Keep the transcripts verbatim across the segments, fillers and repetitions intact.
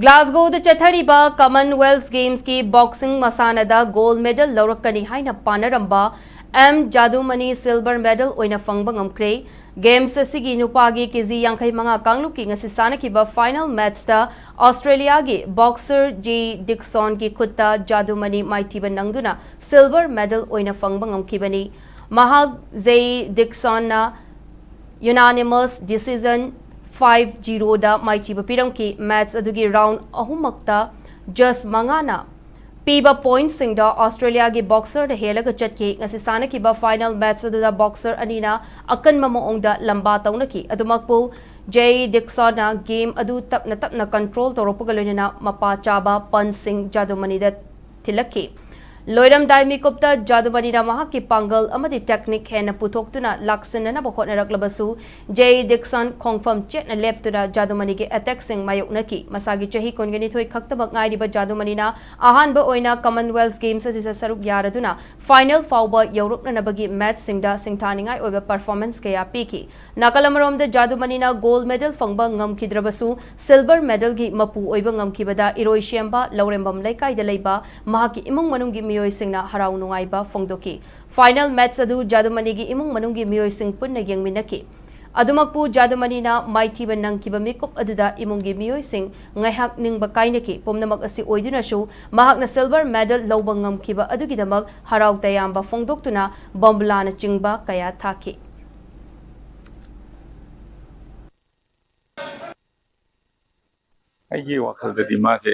ꯒ꯭ꯂꯥꯁꯒꯣꯗ ꯆꯠꯊꯔꯤꯕ ꯀꯃꯟꯋꯦꯜꯊ ꯒꯦꯝꯁꯀꯤ boxing ꯃꯁꯥꯟꯅꯗ gold medal ꯂꯧꯔꯛꯀꯅꯤ ꯍꯥꯏꯅ ꯄꯥꯅꯔꯝꯕ ꯑꯦꯝ ꯖꯥꯗꯨꯃꯅꯤ ꯁꯤꯜꯚꯔ ꯃꯦꯗꯜ ꯑꯣꯏꯅ ꯐꯪꯕ ꯉꯝꯈ꯭ꯔꯦ꯫ ꯒꯦꯝꯁ ꯑꯁꯤꯒꯤ ꯅꯨꯄꯥꯒꯤ ꯀꯦꯖꯤ ꯌꯥꯡꯈꯩ ꯃꯉꯥ ꯀꯥꯡꯂꯨꯞꯀꯤ ꯉꯁꯤ ꯁꯥꯟꯅꯈꯤꯕ ꯐꯥꯏꯅꯦꯜ ꯃꯦꯠꯆꯇ ꯑꯣꯁꯇ꯭ꯔꯦꯂꯤꯌꯥꯒꯤ ꯕꯣꯛꯁꯔ ꯖꯦ ꯗꯤꯛꯁꯣꯟꯒꯤ ꯈꯨꯠꯇ ꯖꯥꯗꯨꯃꯅꯤ ꯃꯥꯏꯊꯤꯕ ꯅꯪꯗꯨꯅ ꯁꯤꯜꯚꯔ ꯃꯦꯗꯜ ꯑꯣꯏꯅ ꯐꯪꯕ ꯉꯝꯈꯤꯕꯅꯤ꯫ ꯃꯍꯥꯛ ꯖꯦ ꯗꯤꯛꯁꯣꯟꯅ ꯌꯨꯅꯥꯅꯤꯃꯁ ꯗꯤꯁꯤꯖꯟ ꯐꯥꯏꯚ ꯖꯤꯔꯣꯗ ꯃꯥꯏꯊꯤꯕ ꯄꯤꯔꯝꯈꯤ꯫ ꯃꯦꯠꯆ ꯑꯗꯨꯒꯤ ꯔꯥꯎꯟ ꯑꯍꯨꯝꯃꯛꯇ ꯖꯖ ꯃꯉꯥꯅ ꯄꯤꯕ ꯄꯣꯏꯟꯠꯁꯤꯡꯗ ꯑꯣꯁꯇ꯭ꯔꯦꯂꯤꯌꯥꯒꯤ ꯕꯣꯛꯁꯔꯗ ꯍꯦꯜꯂꯒ ꯆꯠꯈꯤ꯫ ꯉꯁꯤ ꯁꯥꯟꯅꯈꯤꯕ ꯐꯥꯏꯅꯦꯜ ꯃꯦꯠꯆ ꯑꯗꯨꯗ ꯕꯣꯛꯁꯔ ꯑꯅꯤꯅ ꯑꯀꯟꯕ ꯃꯑꯣꯡꯗ ꯂꯝꯕꯥ ꯇꯧꯅꯈꯤ꯫ ꯑꯗꯨꯃꯛꯄꯨ ꯖꯦ ꯗꯤꯛꯁꯟꯅ ꯒꯦꯝ ꯑꯗꯨ ꯇꯞꯅ ꯇꯞꯅ ꯀꯟꯇ꯭ꯔꯣꯜ ꯇꯧꯔꯛꯄꯒ ꯂꯣꯏꯅꯅ ꯃꯄꯥ ꯆꯥꯕ ꯄꯟꯁꯤꯡ ꯖꯥꯗꯨꯃꯅꯤꯗ ꯊꯤꯜꯂꯛꯈꯤ꯫ ꯂꯣꯏꯔꯝꯗꯥꯏ ꯃꯤꯀꯨꯞꯇ ꯖꯥꯗꯨꯃꯅꯤꯅ ꯃꯍꯥꯛꯀꯤ ꯄꯥꯡꯒꯜ ꯑꯃꯗꯤ ꯇꯦꯛꯅꯤꯛ ꯍꯦꯟꯅ ꯄꯨꯊꯣꯛꯇꯨꯅ ꯂꯥꯛꯁꯤꯟꯅꯅꯕ ꯍꯣꯠꯅꯔꯛꯂꯕꯁꯨ, ꯖꯦ ꯗꯤꯛꯁꯟ ꯈꯣꯡꯐꯝ ꯆꯦꯠꯅ ꯂꯦꯞꯇꯨꯅ ꯖꯥꯗꯨꯃꯅꯤꯒꯤ ꯑꯦꯇꯦꯛꯁꯤꯡ ꯃꯥꯌꯣꯛꯅꯈꯤ꯫ ꯃꯁꯥꯒꯤ ꯆꯍꯤ ꯀꯨꯟꯒ ꯅꯤꯊꯣꯏ ꯈꯛꯇꯃꯛ ꯉꯥꯏꯔꯤꯕ ꯖꯥꯗꯨꯃꯅꯤꯅ ꯑꯍꯥꯟꯕ ꯑꯣꯏꯅ ꯀꯃꯟꯋꯦꯜꯊ ꯒꯦꯝꯁ ꯑꯁꯤꯗ ꯁꯔꯨꯛ ꯌꯥꯔꯗꯨꯅ ꯐꯥꯏꯅꯦꯜ ꯐꯥꯎꯕ ꯌꯧꯔꯛꯅꯅꯕꯒꯤ ꯃꯦꯠꯆꯁꯤꯡꯗ ꯁꯤꯡꯊꯥꯅꯤꯡꯉꯥꯏ ꯑꯣꯏꯕ ꯄꯔꯐꯣꯔꯃꯦꯟꯁ ꯀꯌꯥ ꯄꯤꯈꯤ꯫ ꯅꯥꯀꯜ ꯑꯃꯔꯣꯝꯗ ꯖꯥꯗꯨꯃꯅꯤꯅ ꯒꯣꯜꯗ ꯃꯦꯗꯜ ꯐꯪꯕ ꯉꯝꯈꯤꯗ꯭ꯔꯕꯁꯨ, ꯁꯤꯜꯚꯔ ꯃꯦꯗꯜꯒꯤ ꯃꯄꯨ ꯑꯣꯏꯕ ꯉꯝꯈꯤꯕꯗ ꯏꯔꯣꯏꯁꯦꯝꯕ ꯂꯧꯔꯦꯝꯕꯝ ꯂꯩꯀꯥꯏꯗ ꯂꯩꯕ ꯃꯍꯥꯛꯀꯤ ꯏꯃꯨꯡ ꯃꯅꯨꯡꯒꯤ ꯃꯤꯑꯣꯏꯁꯤꯡꯅ ꯍꯔꯥꯎ ꯅꯨꯡꯉꯥꯏꯕ ꯐꯣꯡꯗꯣꯛꯈꯤ꯫ ꯐꯥꯏꯅꯦꯜ ꯃꯦꯠꯆ ꯑꯗꯨ ꯖꯥꯗꯨꯃꯅꯤꯒꯤ ꯏꯃꯨꯡ ꯃꯅꯨꯡꯒꯤ ꯃꯤꯑꯣꯏꯁꯤꯡ ꯄꯨꯟꯅ ꯌꯦꯡꯃꯤꯟꯅꯈꯤ꯫ ꯑꯗꯨꯃꯛꯄꯨ ꯖꯥꯗꯨꯃꯅꯤꯅ ꯃꯥꯏꯊꯤꯕ ꯅꯪꯈꯤꯕ ꯃꯤꯀꯨꯞ ꯑꯗꯨꯗ ꯏꯃꯨꯡꯒꯤ ꯃꯤꯑꯣꯏꯁꯤꯡ ꯉꯥꯏꯍꯥꯛ ꯅꯤꯡꯕ ꯀꯥꯏꯅꯈꯤ꯫ ꯄꯨꯝꯅꯃꯛ ꯑꯁꯤ ꯑꯣꯏꯗꯨꯅꯁꯨ ꯃꯍꯥꯛꯅ ꯁꯤꯜꯚꯔ ꯃꯦꯗꯜ ꯂꯧꯕ ꯉꯝꯈꯤꯕ ꯑꯗꯨꯒꯤꯗꯃꯛ ꯍꯔꯥꯎ ꯇꯌꯥꯝꯕ ꯐꯣꯡꯗꯣꯛꯇꯨꯅ ꯕꯣꯝꯕꯨꯂꯥꯅꯆꯤꯡꯕ ꯀꯌꯥ ꯊꯥꯈꯤ꯫ ꯑꯩꯒꯤ ꯋꯥꯈꯜꯗꯗꯤ ꯃꯥꯁꯦ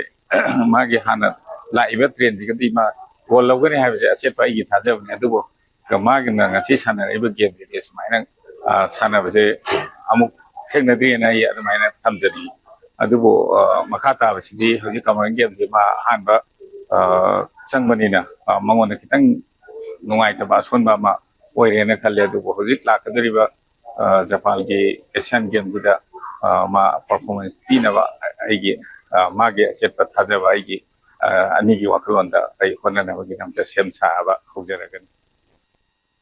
ꯃꯥꯒꯤ ꯍꯥꯟꯅ ꯂꯥꯛꯏꯕ ꯇ꯭ꯔꯦꯟꯁꯤꯒꯗꯤ ꯃꯥ ꯒꯣꯜ ꯂꯧꯒꯅꯤ ꯍꯥꯏꯕꯁꯦ ꯑꯆꯦꯠꯄ ꯑꯩꯒꯤ ꯊꯥꯖꯕꯅꯤ꯫ ꯑꯗꯨꯕꯨ ꯃꯥꯒꯤꯅ ꯉꯁꯤ ꯁꯥꯟꯅꯔꯛꯏꯕ ꯒꯦꯝꯁꯤꯗꯤ ꯁꯨꯃꯥꯏꯅ, ꯑ, ꯁꯥꯟꯅꯕꯁꯦ ꯑꯃꯨꯛ ꯊꯦꯡꯅꯗ꯭ꯔꯤꯑꯅ ꯑꯩ ꯑꯗꯨꯃꯥꯏꯅ ꯊꯝꯖꯅꯤꯡꯉꯤ꯫ ꯑꯗꯨꯕꯨ, ꯑ, ꯃꯈꯥ ꯇꯥꯕꯁꯤꯗꯤ ꯍꯧꯖꯤꯛ ꯀꯃꯟ ꯒꯦꯝꯁꯦ ꯃꯥ ꯑꯍꯥꯟꯕ, ꯑ, ꯆꯪꯕꯅꯤꯅ, ꯑ, ꯃꯉꯣꯟꯗ ꯈꯤꯇꯪ ꯅꯨꯡꯉꯥꯏꯇꯕ ꯑꯁꯣꯟꯕ ꯑꯃ ꯑꯣꯏꯔꯦꯅ ꯈꯜꯂꯦ꯫ ꯑꯗꯨꯕꯨ ꯍꯧꯖꯤꯛ ꯂꯥꯛꯀꯗꯧꯔꯤꯕ, ꯑ, ꯖꯄꯥꯟꯒꯤ ꯑꯦꯁꯤꯌꯥꯟ ꯒꯦꯝꯁꯤꯗ, ꯑ, ꯃꯥ ꯄꯔꯐꯣꯔꯃꯦꯟꯁ ꯄꯤꯅꯕ ꯑꯩꯒꯤ, ꯑ, ꯃꯥꯒꯤ ꯑꯆꯦꯠꯄ ꯊꯥꯖꯕ ꯑꯩꯒꯤ, ꯑ, ꯑꯅꯤꯒꯤ ꯋꯥꯈꯜꯂꯣꯟꯗ ꯑꯩ ꯍꯣꯠꯅꯅꯕꯒꯤꯗꯃꯛꯇ ꯁꯦꯝ ꯁꯥꯕ ꯍꯧꯖꯔꯒꯅꯤ꯫